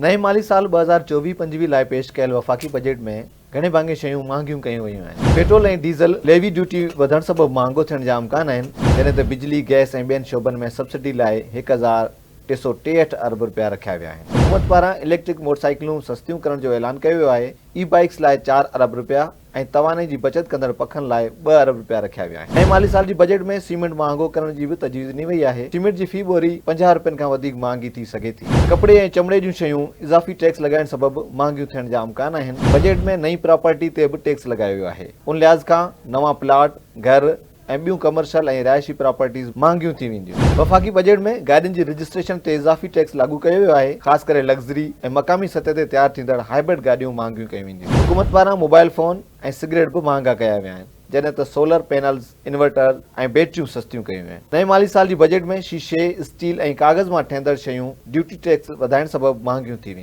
نئين مالي سال 2024 25 لاء پيش ڪيل وفاقي بجيٽ ۾ گهڻي ڀاڱي شيون مهانگيون ڪيون ويون آهن. پيٽرول ۽ ڊيزل ليوي ڊيوٽي وڌڻ سبب مهانگو ٿيڻ جا امڪان آهن، جڏهن ته بجلي، گئس ۽ ٻين شعبن ۾ سبسڊي لاء 1363 ارب رپيا رکيا ويا آهن. حڪومت پاران اليڪٽرڪ موٽرسائيڪلون سستيون ڪرڻ جو اعلان ڪيو ويو آهي، اي بائيڪس لاء چار ارب رپيا ۽ توانائي جي بچت ڪندڙ پکن لاء ٻه ارب رپيا رکيا ويا آهن. نئين مالي سال جي بجيٽ ۾ سيمينٽ مهانگو ڪرڻ جي به تجويز ڏني وئي آهي. سيمينٽ جي في ٻوري 50 رپين کان وڌيڪ مهانگي ٿي سگهي ٿي. ڪپڙي ۽ چمڙي جون شيون اضافي ٽيڪس لڳائڻ سبب مهانگيون ٿيڻ جا امڪان آهن. بجيٽ ۾ نئين پراپرٽي تي به ٽيڪس لڳايو ويو آهي. ان لحاظ کان نوان پلاٽ، گهر ۽ ٻيون ڪمرشل ۽ رهائشي پراپرٽيز مهانگيون ٿي وينديون. وفاقي بجيٽ ۾ گاڏين جي رجسٽريشن تي اضافي ٽيڪس لاڳو ڪيو ويو آهي، خاص ڪري لگزري ۽ مقامي سطح تي تيار ٿيندڙ هائبرڊ گاڏيون مهانگيون ڪيون وينديون. حڪومت پاران موبائل فون ۽ سگريٽ به مهانگا ڪيا ويا آهن، جڏهن ته سولر پينلز، انورٽر ۽ بيٽريون سستيون ڪيون ويون آهن. نئين مالي سال جي بجيٽ ۾ شيشي، اسٽيل ۽ ڪاغذ مان ٺهندڙ شيون ڊيوٽي ٽيڪس وڌائڻ سبب مهانگيون ٿي وينديون.